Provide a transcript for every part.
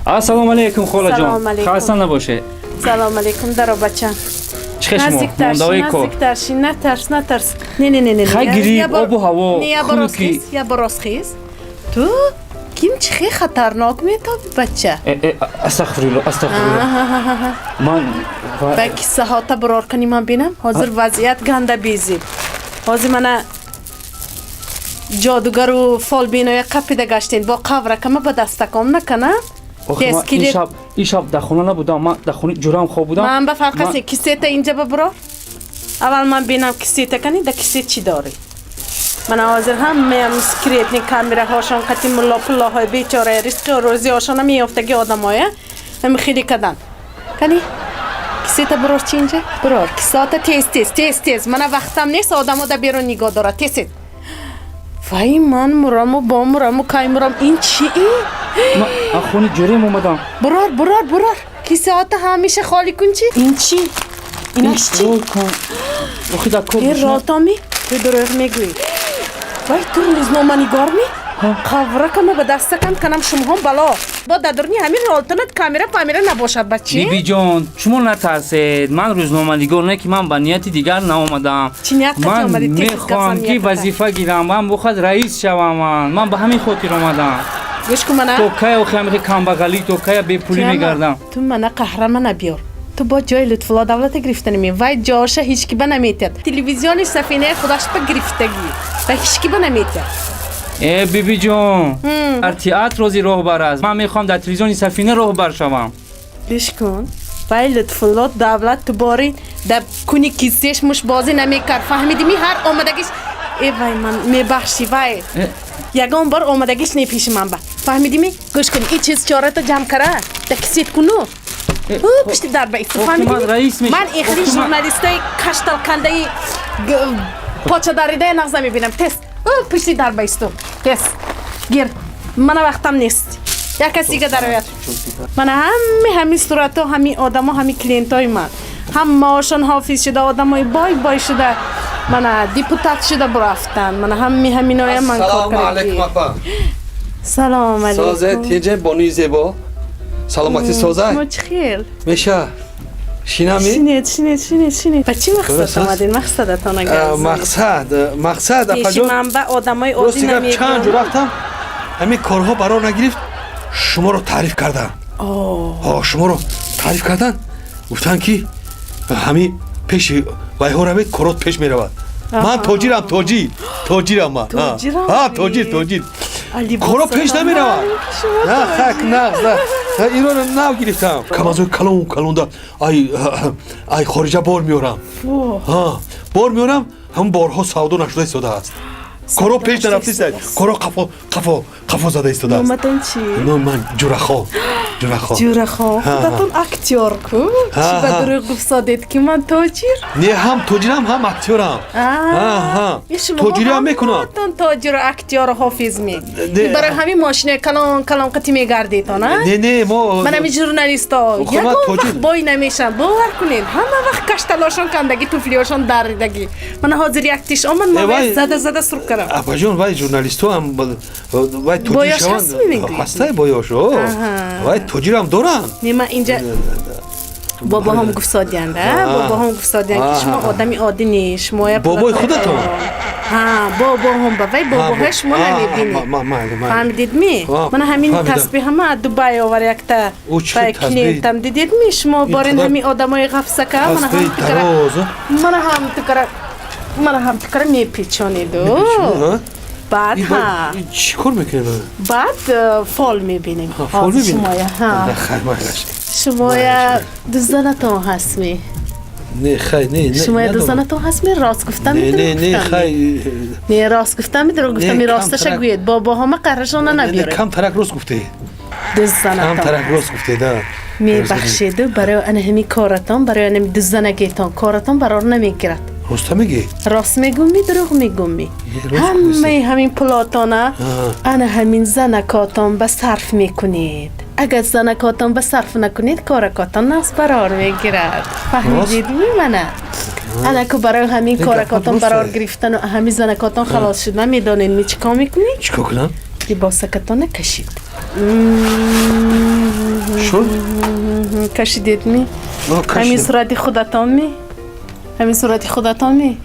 Ассалому алайкум, холаҷон. Салом алайкум. Хаста набошед. Салом алейкум, даро, бача. Чӣ хел шумо? Наздиктар ши, Мондаҳои кор. наздиктар ши, натарс, натарс. Не, не, не, не. Хай, грипп, обу ҳаво, Не, я бор рост хунукӣ. хез, я бор рост хез. Ту ким чихе хатарнок метоби, бача? Э, э, астағфирулло, астағфирулло. Ман Ба киссаҳота бурор кунӣ, ман бинам. Ҳозир вазъият ганда безеб. Ҳозир мана ҷодугару фолбиноя қапида гаштен, бо қавракама ба дастаком накана. Охи, ман ин шаб, ин шаб дар хона набудам, ман дар хонаи ҷурам хоб будам. Ман ба фарқ аст, кисета инҷа ба буро. Аввал ман бинам кисета кани, да кисе чӣ дорӣ. Мана ҳозир ҳамаям секретный камераҳошон қати мулло пуллоҳои бечора ризқи рӯзиҳошона меёфтаги одамоя ҳами хеле кадан. Кани, кисета бурор, чи инҷа бурор, кисота, тез, тез, тез, тез. Мана вақтам нест, одамо да берун нигоҳ дорад. Тез, тез. Вай, ман мураму бо мураму кай мурам, ин чи ин? Ман аз хонаи ҷурем омадам. Бурор, бурор, бурор, кисаота ҳамеша холӣ кун. Чи ин, чи инаш, чи? Охи, дар кор Э, ротоми, ту дурӯғ мегӯӣ. Вай, ту рӯзноманигор ми? Қавракама ба дастакам канам, шумоҳо бало бо дадурни ҳамин ролтонат камера памера набошад, ба чи? Бибиҷон, шумо натарсед, ман рӯзноманигор не, ки ман ба нияти дигар наомадам. Чӣ ният қати Ман омадӣ? Тез мехоҳам гап зан ки ниятата. вазифа гирам, ман бохад раис шавам, ман ба ҳамин хотир омадам. Гӯш кун мана. То кай охи ҳамихи камбағалӣ, то кая бепулӣ мегардам? Ту мана қаҳрамана биёр. Ту бо ҷои Лутфулло Давлата гирифта наме. Вай ҷоша ҳеҷ ки ба наметиҳад. Телевизиони Сафинаи худаш ба гирифтагӣ ва ҳеҷ ки ба наметиҳад. Э, бибиҷон, дар театр рози роҳбар аст, ман мехоҳам дар телевизиони Сафина роҳбар шавам. Гӯш кун, вай Лутфулло Давлат ту бори дар куни кисеш мушбозӣ намекард, фаҳмидими? Ҳар омадагиш, э вай, ман мебахшӣ, вай ягон бор омадагиш не пеши ман ба, фаҳмидими? Гӯш кун, ин чиз чората ҷамъ кара, да кисет куну ӯ пишти дар ба исто. Охи, фаҳмидими? Ман раис мешавам. Ман ихли Охи, журналистои кашталкандаи почадаридаи нағза мебинам. Тез, ӯ пишти дар ба исто, тез гир, мана вақтам нест, як кас дига дарояд. Мана ҳами ҳамин суратҳо, ҳамин одамо, ҳамин клиентҳои ман, ҳамаошон ҳофиз шуда, одамои бой бой шуда, мана депутат шуда бурафтанд. Мана ҳами ҳаминоя ман кор Ассалому алайкум, кардагӣ. Апа. Салом Созе, алейкум. тинҷе, бонуи зебо. Саломатӣ, созай? Шумо чӣ хел? Меша. Шинами? Шинед, шинед, шинед, шинед. Ба чӣ мақсад Дуруст аст? омадед? Мақсадатон агар Мақсад, мақсад, пеши апаҷон. ман ба одамои оддӣ Рости гап, чанд ҷо намебиён. рафтам, ҳамин корҳо барор нагирифт, шуморо таъриф кардам. Ҳо, шуморо таъриф кардан, гуфтанд, ки ҳамин пеши вайҳо равед, корот пеш меравад. Ман тоҷирам, тоҷир, тоҷирам ман. Тоҷирам? Ҳа, тоҷир, тоҷир. Коро пеш намеравад. На, хак, нағз, на. Иро нав гирифтам. Камазои калон калонда ай хориҷа бор меорам. Ҳа, бор меорам, ҳамн борҳо савдо нашуда истодааст. Коро пеш нарафта истодааст. Коро қафо, қафо, қафо зада истодааст. Номатон чӣ? Номи ман Ҷурахон. Ҷурахон. Ҷурахон, худатон актёр ку, чӣ ба дурӯғ гуфтсодед, ки ман тоҷир? Не, ҳам тоҷирам, ҳам актёрам. Тоҷириам мекунам. Тоҷиру актёру ҳофиз ми? Барои ҳамин мошинаи калон калон қати мегардедон, а? Не, не, мо Ман ҳамин журналисто ягон вақт бой намешам, бовар кунед, ҳама вақт кашталошон кандагӣ, туфлиошон даридагӣ. Мана ҳозир як тиш омад, ма зада зада сурб кардам. Апаҷон, вай журналистҳо ҳам вай тоҷир шаванд, ҳастай боёш, вай тоҷирам доранд. Не, ман инҷа бобоҳом гуфтсодиянд, бобоҳом гуфтсодиянд, ки шумо одами оддӣ не, шумоя Бобои худатон? Ҳа, бобоҳом ба вай бобоҳои шумо намебинед, фаҳмидедми? Мана ҳамин тасбиҳама аз Дубай овар, якта клиентам, дидедми? Шумо борин ҳамин одамои ғафсака, мана ҳам тукара, мана ҳам тукара мепечонеду баъд ҳа. Чӣ кор мекунем? Баъд фол мебинем. Шумоя дузданатон ҳастми? Не, хай, не. Шумоя дузданатон ҳастми? Рост гуфтам? Не, не, хай. Не, рост гуфтам, дурӯғ гуфтам? Росташа гӯед, бобоҳома қарашона набиёред. Камтарак рост гуфтед. Дузданатон. Камтарак рост гуфтед, а. Мебахшеду, барои ана ҳамин коратон, барои ана дузданагетон коратон барор намегирад. Роста мегӣ? Рост мегӯми, дурӯғ мегӯми? Ҳамаи ҳамин пулотона ана ҳамин занакотон ба сарф мекунед. Агар занакотон ба сарф накунед, коракотон нағз барор мегирад, фаҳмидед? Мана анаку барои ҳамин коракотон барор гирифтану ҳамин занакотон халос шудан, медонед ми чӣ кор мекунед? Чӣ кор кунам? Либосакатона кашид. Шуд? Кашидед ми? Ҳамин сурати худатон ми? Ҳамин сурати худатон ми?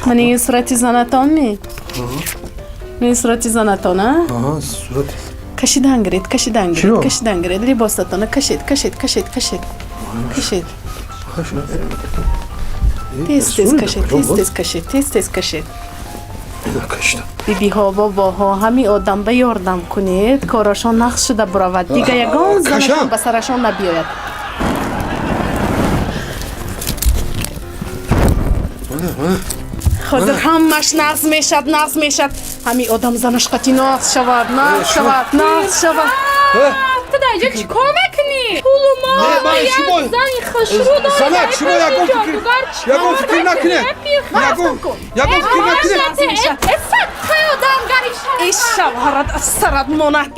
Ман ин сурати занатон ми? Ин сурати занатон, а? Сурати. Кашидан гиред, кашидан гиред, кашидан гиред, либосатона кашед, кашед, кашед, кашед. Кашед. Тез тез кашед, тез тез кашед, тез тез кашед. Бибиҳо, бобоҳо, ҳамин одам ба ёрдам кунед, корашон нақс шуда буравад. Дига ягон занашон ба сарашон набиёяд. Ҳозир ҳамаш нағз мешад, нағз мешад. Ҳамин одам занаш қати нағз шавад, нағз шавад, нағз шавад. Ту дар инҷо чӣ кор мекунӣ? Пулу мол, як зани хушрӯ дорӣ. Занак, шумо ягон фикр накунед. Ягон фикр накунед. Эй шавҳарат аз сарат монад.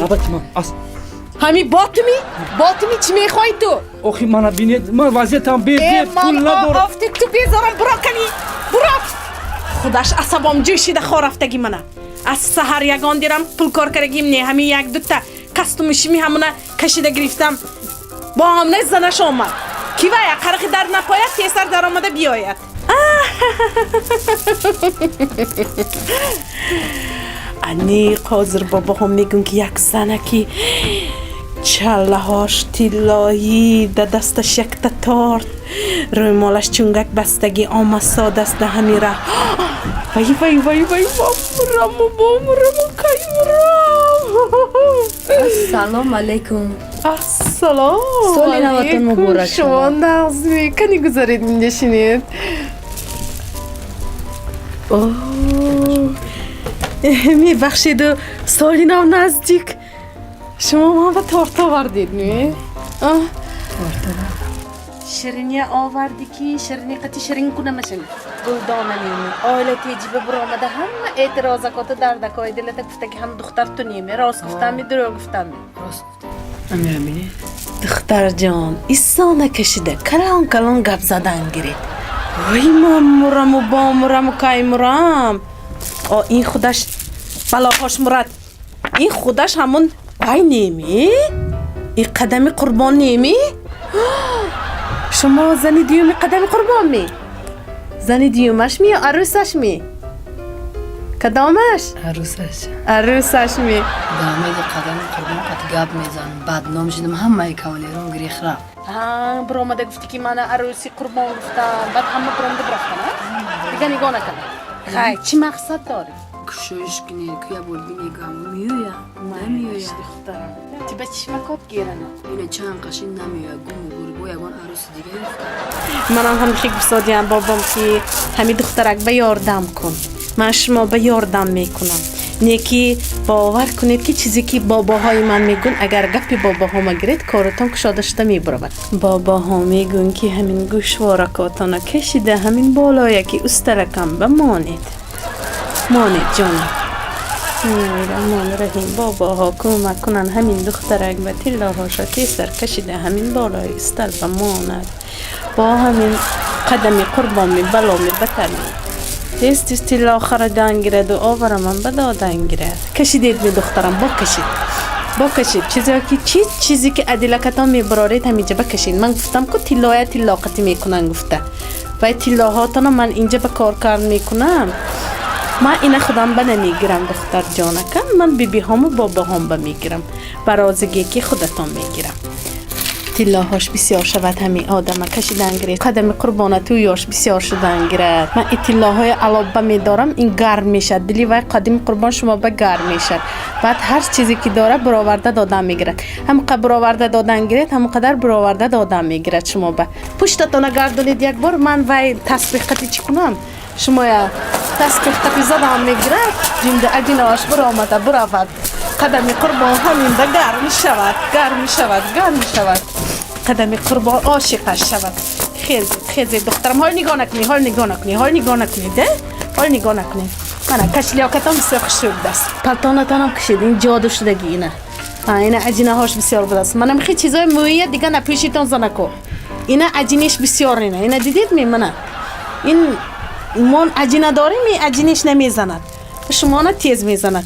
Ҳамин ботими? Ботими чӣ мехоҳӣ ту? Охи мана бинед, ман вазъиятам бе пул надорам. Офти ту безорам, буро кани, буро. Худаш асабом ҷӯшида хорафтаги мана. Аз саҳар ягон дирам пул кор карагим не, ҳамин як дута кастумишими ҳамуна кашида гирифтам. Бо ҳамна занаш омад. Ки вая қарқи дар напояд, тезтар даромада биёяд. Аниқ ҳозир бобоҳом мегӯн ки як зана ки чаллаҳош тиллоӣ, да дасташ якта торт, рӯймолаш чунгак бастагӣ омад содаст да ҳамин раҳ. Вай вай вай вай, бомураму бомураму каймурам. Ассалому алайкум. Ассалом. Соли наватон муборак. Шумо нағз кани гузаред нишинед. Мебахшеду, соли нав наздик. Шумо ман ба торт овардед, не? Шириния овардӣ ки ширини қати ширин кунамашин. Гулдона неми. Оила теҷиба биромада ҳама эътирозакота дардакои дилата гуфта ки ҳам духтар ту неми. Рост гуфтами, дурӯғ гуфтами? Рост гуфтам. Амира бинед. Духтарҷон, иссо накашида калон калон гап задан гиред. Ой, ман мураму бомураму кай мурам. О, ин худаш балоҳош мурад. Ин худаш ҳамон вай неми? Ин қадами қурбон неми? Шумо зани дуюми қадами қурбон ми? Зани дуюмаш ми ё арӯсаш ми? Кадомаш? Арӯсаш. Арӯсаш ми? Дамеди қадами қурбон қат гап мезанам, бадном шудам, ҳамаи кавалерон гирих рафт. Ҳа, биромада гуфтӣ ки мана арӯси қурбон гуфтам, баъд ҳама биромада бирафтан, а? Дига нигоҳ накардам. Хай, чӣ мақсад дорӣ? Кушоиш кунед, куя бор бинегам, меоя, намеоя. Духтарам, тиба чишмакот гирана? Ина чанд қашин намеоя, гуму гур, бо ягон арӯси дига ёфтам. Манам ҳам хел гуфтодиям бобом ки ҳамин духтарак ба ёрдам кун. Ман шумо ба ёрдам мекунам. Не ки бовар кунед ки чизе ки бобоҳои ман мегӯн, агар гапи бобоҳома гиред, коротон кушода шуда мебуравад. Бобоҳо мегӯн ки ҳамин гӯшворакотона кашида ҳамин болояки усталакам ба монед. Монед ҷонам. Раҳмон раҳим, бобоҳо кӯмак кунанд ҳамин духтарак ба тиллоҳоша тезтар кашида ҳамин болои устал ба монад. Бо ҳамин қадами қурбоми баломи батарми. Тез тез тилло харадан гираду овараман ба додан гирад. Кашидед ми духтарам, бо кашид. Бо кашид. Чизе ки чиз чизе ки адилакатон мебароред ҳаминҷа бакашид. Ман гуфтам ку тиллоя тиллоқатӣ мекунанд гуфта. Вай тиллоҳотона ман инҷа ба кор кард мекунам. Ман ина худам ба намегирам, духтар ҷонакам, ман бибиҳому бобоҳом ба мегирам. Ба розигие ки худатон мегирам. Тиллоҳош бисёр шавад ҳамин одама кашидан гиред. Қадами қурбона тӯёш бисёр шудан гирад. Ман ин тиллоҳои алобба медорам, ин гарм мешад. Дили вай қадими қурбон шумо ба гарм мешад. Баъд ҳар чизе ки дорад бароварда додан мегирад. Ҳамқа бароварда додан гиред, ҳамон қадар бароварда додан мегирад шумо ба. Пуштатона гардонед як бор, ман вай тасбеҳ қати чӣ кунам? Шумоя тасбеҳ қати задан мегирад, ҷинда аҷиноаш биромада биравад. Қадами қурбон ҳаминда гарм шавад, гарм шавад, гарм шавад. Қадами қурбон ошиқаш шавад. Хезед, хезед духтарам, ҳол нигоҳ накунӣ, ҳол нигоҳ накунӣ, ҳол нигоҳ накунӣ, де? Ҳол нигоҳ накунӣ. Мана кашлиёкатон бисёр хушрӯ будааст. Палтонатонам кашид, ин ҷоду шудагӣ ина. Ҳа, ина аҷинаҳош бисёр будааст. Манам хел чизои мӯия дига напӯшитон занако. Ина аҷиниш бисёр ина. Ина дидед ми мана? Ин мон аҷина дорем, ин аҷиниш намезанад. Шумона тез мезанад.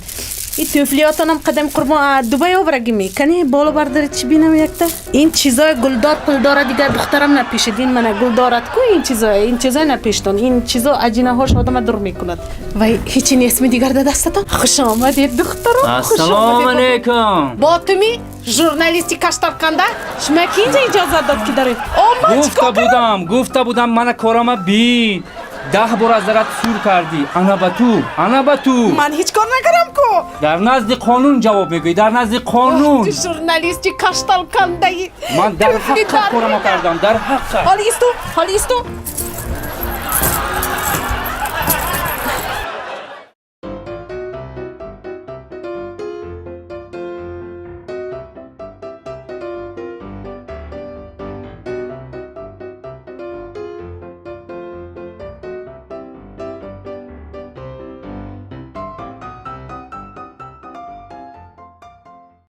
И туфлиётонам қадам қурбон Дубай оварагӣ мекани боло бардори чӣ бинам якта. Ин чизои гулдор пулдора дигар духтарам напешид. Ин мана гулдорат ку ин чизои напештон. Ин чизо аҷинаҳош одама дур мекунад. Вай ҳечи нестми дигар да дастатон. Хуш омадед, духтарам. Хуш Ассалому омадед. алейкум. Бо туми журналисти каштарканда шумо ки инҷа иҷозат дод ки даред? О, ман Гуфта чикор кардам? будам, гуфта будам, мана корама бин. 10 бор аз дарат сур кардӣ. Ана ба ту, ана ба ту. Ман ҳеҷ кор накардам ку. Дар назди қонун ҷавоб мегӯӣ, дар назди қонун. Ту журналисти кашталкандаи. Ман дар ҳаққат корама кардам, дар ҳаққат. Ҳоли исто, ҳоли исто.